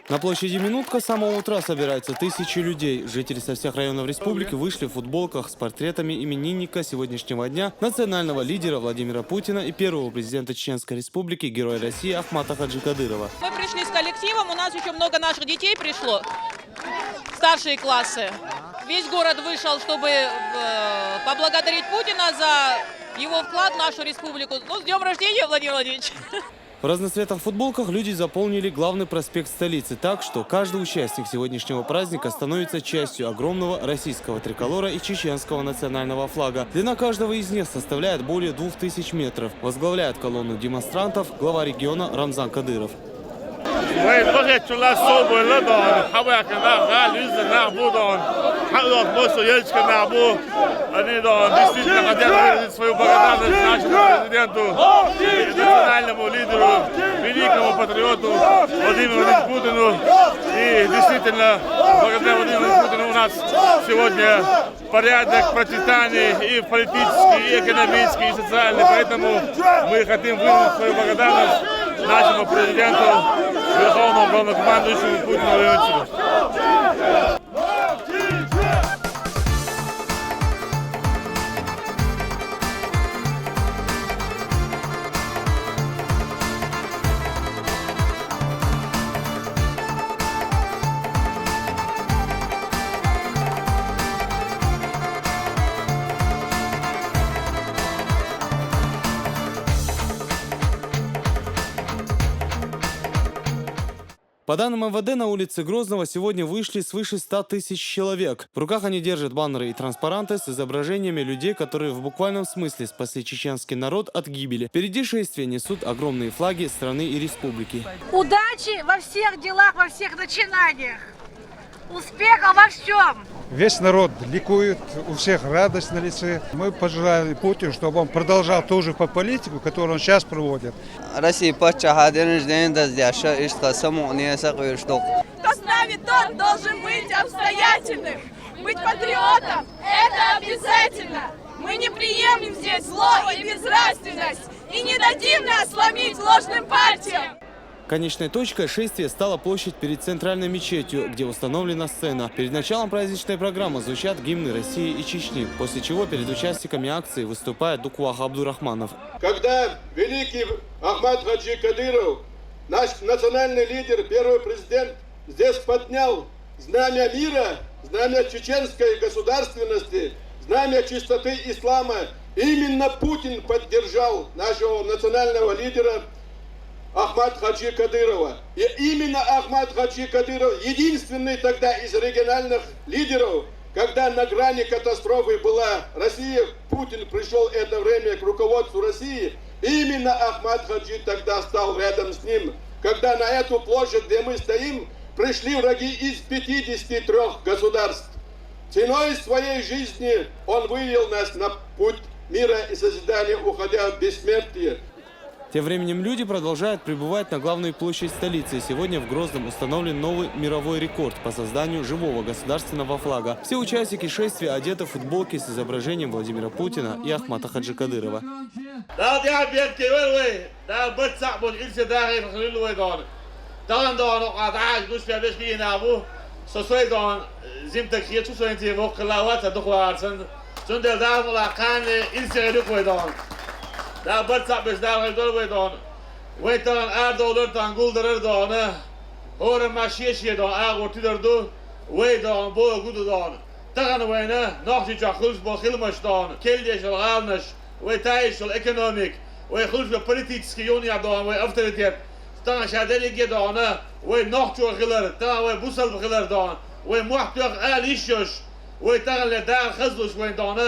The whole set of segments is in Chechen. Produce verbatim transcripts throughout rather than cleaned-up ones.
На площади Минутка с самого утра собираются тысячи людей. Жители со всех районов республики вышли в футболках с портретами именинника сегодняшнего дня, национального лидера Владимира Путина и первого президента Чеченской Республики, героя России Ахмата Хаджи Кадырова. Мы пришли с коллективом, у нас еще много наших детей пришло, старшие классы. Весь город вышел, чтобы э, поблагодарить Путина за его вклад в нашу республику. Ну, с днем рождения, Владимир Владимирович! В разноцветных футболках люди заполнили главный проспект столицы так, что каждый участник сегодняшнего праздника становится частью огромного российского триколора и чеченского национального флага. Длина каждого из них составляет более двух тысяч метров. Возглавляет колонну демонстрантов глава региона Рамзан Кадыров. Вай, бахет чула собой ладон, хавака на гализ на будон, хавак босо ельчка на бу. Они, да, действительно хотят выразить свою благодарность нашему президенту, национальному лидеру, великому патриоту Владимиру Владимировичу Путину. И действительно, благодаря Владимиру Путину у нас сегодня порядок, процветание и политический, и экономический, и социальный. Поэтому мы хотим выразить свою благодарность нашему президенту, верховному главнокомандующему Путину Владимиру Владимировичу. По данным МВД, на улице Грозного сегодня вышли свыше ста тысяч человек. В руках они держат баннеры и транспаранты с изображениями людей, которые в буквальном смысле спасли чеченский народ от гибели. Впереди шествия несут огромные флаги страны и республики. Удачи во всех делах, во всех начинаниях. Успехов во всем! Весь народ ликует, у всех радость на лице. Мы пожелаем Путину, чтобы он продолжал ту же по политику, которую он сейчас проводит. Россия паччахьа денежден даздяша, ишт къасаму неса къуйрштук. Кто с нами, тот должен быть обстоятельным. Быть патриотом — это обязательно. Мы не приемлем здесь зло и безнравственность и не дадим нас сломить ложным партиям. Конечной точкой шествия стала площадь перед центральной мечетью, где установлена сцена. Перед началом праздничной программы звучат гимны России и Чечни, после чего перед участниками акции выступает Дуквах Абдурахманов. Когда великий Ахмат Хаджи Кадыров, наш национальный лидер, первый президент, здесь поднял знамя мира, знамя чеченской государственности, знамя чистоты ислама, именно Путин поддержал нашего национального лидера Ахмат Хаджи Кадырова. И именно Ахмат Хаджи Кадыров, единственный тогда из региональных лидеров, когда на грани катастрофы была Россия, Путин пришел это время к руководству России, именно Ахмат Хаджи тогда стал рядом с ним. Когда на эту площадь, где мы стоим, пришли враги из пятидесяти трёх государств. Ценой своей жизни он вывел нас на путь мира и созидания, уходя в бессмертие. Тем временем люди продолжают прибывать на главную площадь столицы. Сегодня в Грозном установлен новый мировой рекорд по созданию живого государственного флага. Все участники шествия одеты в футболки с изображением Владимира Путина и Ахмата Хаджи Кадырова. Дагъан дон, ирсе дагъан хилил вай дон. Тагъан дон, къатааш душ беш гина абу. Сосой дон, зимтак хия чу соин ти вокла ва та духварсан. Цундел дагъан ла къан ирсе гъилик вай дон. Да бат саб беш дагъан дол вай дон. Вай тагъан ар доллар тагъан гулдар дон. Хора машия шия дон, а гъорти дар ду. Вай дон, бо гуду дон. Тагъан вайна, нохчи ча хулс бо хилмаш дон. Келдешал гъалнаш, вай тайшал экономик, вай хулс бо политический юн я дон, вай авторитет. Тагъан ша делиге дон, вай нохчо хилар, тагъан вай бусалб хилар дон, вай мохтух алишош, вай тагъан ле дар хазлуш вай дон,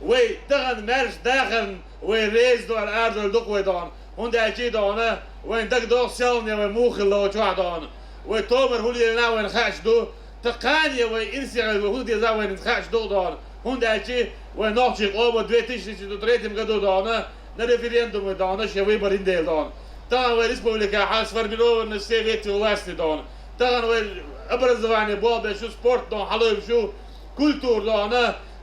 вай тагъан мерш дахарн, вай рез дон, ардал дук вай дон. Хунда чи дон, вай даг дох селне вай мухил ло чуа дон. Вай томар хулиена вай хач ду, та къане вай ирсигъал вай хунда за вай хач ду дон. Хунда чи вай нохчи къоба две тысячи третьем году дон, на референдум дон, ше выбор индел дон. Тагъан вай республика хал сформированы все ветви власти дон. Тагъан вай образование, болбе шу спорт дон, халой шу культур дон,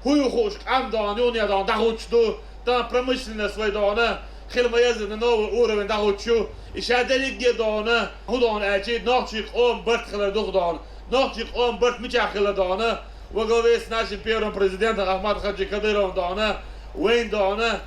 хуй хуш къам дон, юния дон, дахуч ду. Тагъан промышленность вай дон, Хила ма еза на новый уровень дӀахӀуттуш ю. И ша дерриге а дона, хӀун дона аьлча, нохчий къоман барт хилар духьа дона. Нохчий къоман барт мичахь хилар дона. Во главе с нашим первым президентом Ахмат-Хаджи Кадыровым дона, вайна дона,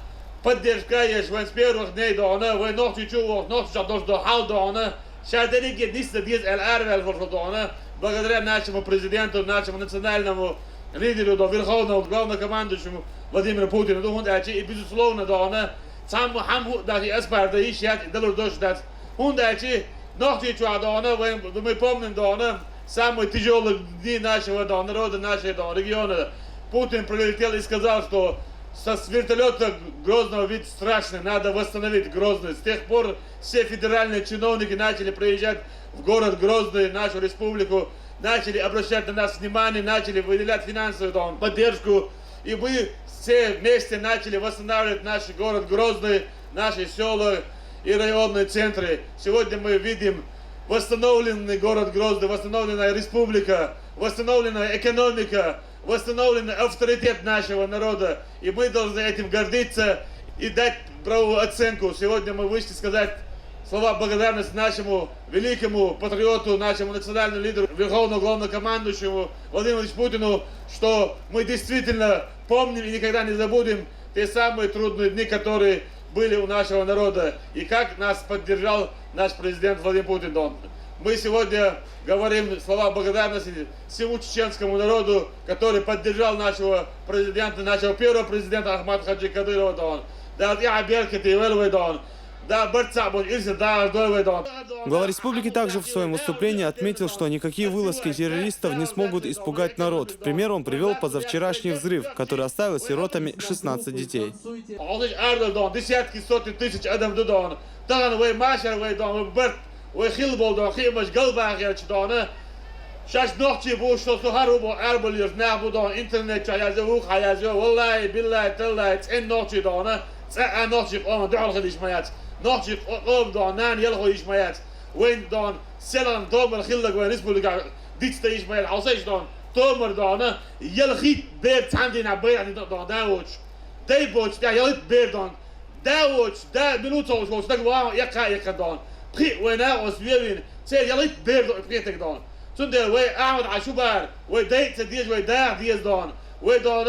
поддержка еш, вайн с первых дней дона, вай нохчий чу вохуш, нохчий чохь долуш долу хьал дона. Ша дерриге а нисса деза аьлла араваьлла хӀорш дона, благодаря нашему президенту, нашему национальному лидеру, до верховному главнокомандующему Владимиру Путину ду, хӀунда аьлча и, безусловно, дона, цхьамма хӀума хӀуъа дац и аспарда йиш яц, и далур долуш дац. ХӀунда аьлча нохчий чохь дона, вайн, мы помним дона, самые тяжёлые дни нашего дона, народа, нашего дона, региона. Путин прилетел и сказал, что со, с вертолёта Грозного вид страшный, надо восстановить Грозный. С тех пор все федеральные чиновники начали приезжать в город Грозный, в нашу республику, начали обращать на нас внимание, начали выделять финансовую там поддержку. И мы все вместе начали восстанавливать наш город Грозный, наши села и районные центры. Сегодня мы видим восстановленный город Грозный, восстановленная республика, восстановленная экономика, восстановлен авторитет нашего народа, и мы должны этим гордиться и дать правовую оценку. Сегодня мы вышли сказать слова благодарности нашему великому патриоту, нашему национальному лидеру, верховному главнокомандующему Владимиру Владимировичу Путину, что мы действительно помним и никогда не забудем те самые трудные дни, которые были у нашего народа, и как нас поддержал наш президент Владимир Путин. Дон. Мы сегодня говорим слова благодарности всему чеченскому народу, который поддержал нашего президента, нашего первого президента Ахмат Хаджи Кадырова. Дон. Да, я беркет и велвей, Дон. Да, барт цхьаъ болуш, ирсе дагӀаш дойла вай, Дон. Глава республики также в своем выступлении отметил, что никакие вылазки террористов не смогут испугать народ. В пример он привёл позавчерашний взрыв, который оставил сиротами шестнадцать детей. Хьовсаш арадала, Дон, десятки, сотни тысяч адам ду, Дон. Тахана вай машар вай, Дон, вай барт, вай хилла болу, Дон, хиъамаш галбаха хилча, Дон. Шаьш нохчий бу, шо со хӀара ву боху арабаллерш нах бу, Дон, интернет чохь язйо, вукху хьан язйо, валлахӀи, биллахӀи, таллахӀи, цӀена нохчий, Дон, цкъа а нохчий къоман дуьхьал хила йиш ма яц. Нохчий къо-, къоман, Дон, нана ялхо йиш ма яц. Вайн, Дон, селхана томар хилларг вайн республикехь дицдан йиш ма яц. Хьовсийша, Дон, томар, Дон, ялхитта бер цхьана дийнахь байрахь дина, Дон, да воцуш. Дай боцуш тӀехь ялхитта бер, Дон. Да воцуш, да, мила ву ца хууш волчу стага вахана эккха а эккхина, Дон. Пхиъ вай накъост вевина, церан ялхитта бер ду и пхиъ стаг, Дон. Цундела вай Ахьмад-Хьаьжа Шубар, вай дайца деза, вай даха деза, Дон. Вай, Дон,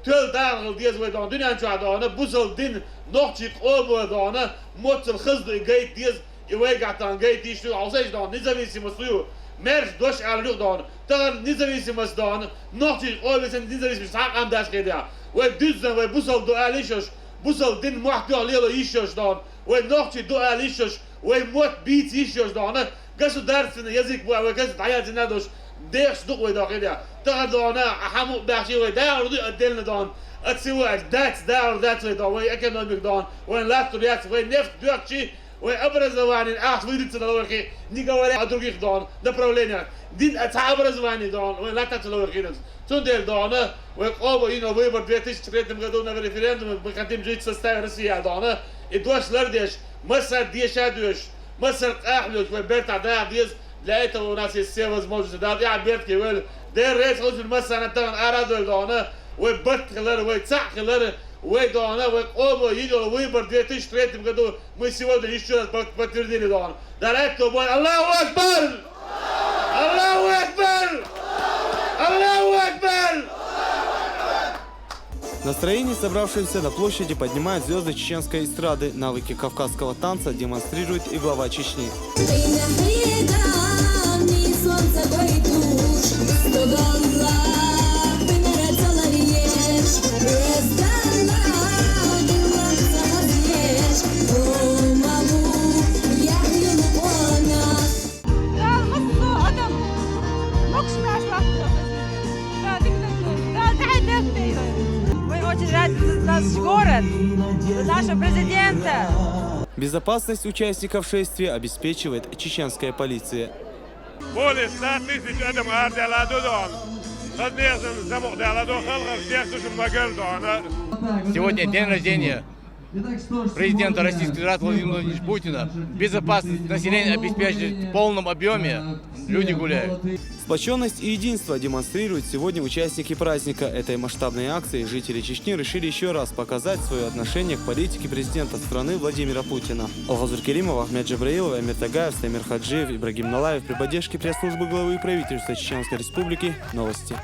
тоьлла даха хила деза вай, Дон, дуьнен чохь, Дон, бусалба дин, нохчий къомо, Дон, моццал хаза ду и гайта деза, и вайгахь, Дон, гайта йиш ю, хьовсийша, Дон, независимость ю, маьрша дош ала ю, Дон. Тахана независимость, Дон, нохчий къоман независимость цхьа а къам дац хедехь. Вай дуьззина, вай бусалба ду ала йиш йолуш, бусалба дин мохь тоьхна лело йиш йолуш, Дон, вай нохчий ду ала йиш йолуш, вай мотт бийца йиш йолуш, Дон, государственный язык бу, вай гасу дӀаяздина долуш, дехаш ду вай, Дон, хедехь. Тахана, Дон, а хьан мукъа баьхчи вай дагӀар ду отдельно, Дон. Ацци ву аьлча дац, дагӀар дац вай, Дон, вай экономика, Дон, вайн латтур яц, вай нефть доьхчи, вай образованиен ахча вуьйцур ца ло вай хи, не говоря о других, Дон, направлениях. Дин а цхьа образование, Дон, вайн латта ца ло вай хи. Цундела, Дон, вай къомо йина выбор две тысячи третьем году на референдуме, мы хотим жить в составе России, Дон, и дош лардеш, массара деша а доьшуш, массара къахьоьгуш, вай бертахь даха деза, для этого у нас есть все возможности. Дала тӀаьхьа беркате войла. Дела реза хуьлда массарна, тахана арадойла, Дон, вай барт хилар, вай цхьаъ хилар, вай, Дон, вай къомо йина йолу выбор две тысячи третьем году мы сегодня ещё раз под-, подтвердили, Дон. Дала аьтто бойла. Аллаху акбар! Аллаху акбар! Аллаху акбар! Настроение собравшихся на площади поднимают звёзды чеченской эстрады. Навыки кавказского танца демонстрирует и глава Чечни. Дала массо адам могуш-маьрша латтадо хезна. Дала дика дерг дойла. Мы очень рады за наш город, за нашего президента. Безопасность участников шествия обеспечивает чеченская полиция. Более ста тысяч адам арадаьлла ду, Дон. Хаза нехан замукъадаьлла ду, халхар всех слушаем Магарда, Дон. Сегодня день рождения президента Российской Федерации Владимира Владимировича Путина. Безопасность населения обеспечивает в полном объёме. Люди гуляют. Сплоченность и единство демонстрируют сегодня участники праздника. Этой масштабной акцией жители Чечни решили еще раз показать свое отношение к политике президента страны Владимира Путина. Алхазур Керимов, Ахмед Джабраилов, Амир Тагаев, Стамир Хаджиев, Ибрагим Налаев при поддержке пресс-службы главы и правительства Чеченской Республики. Новости.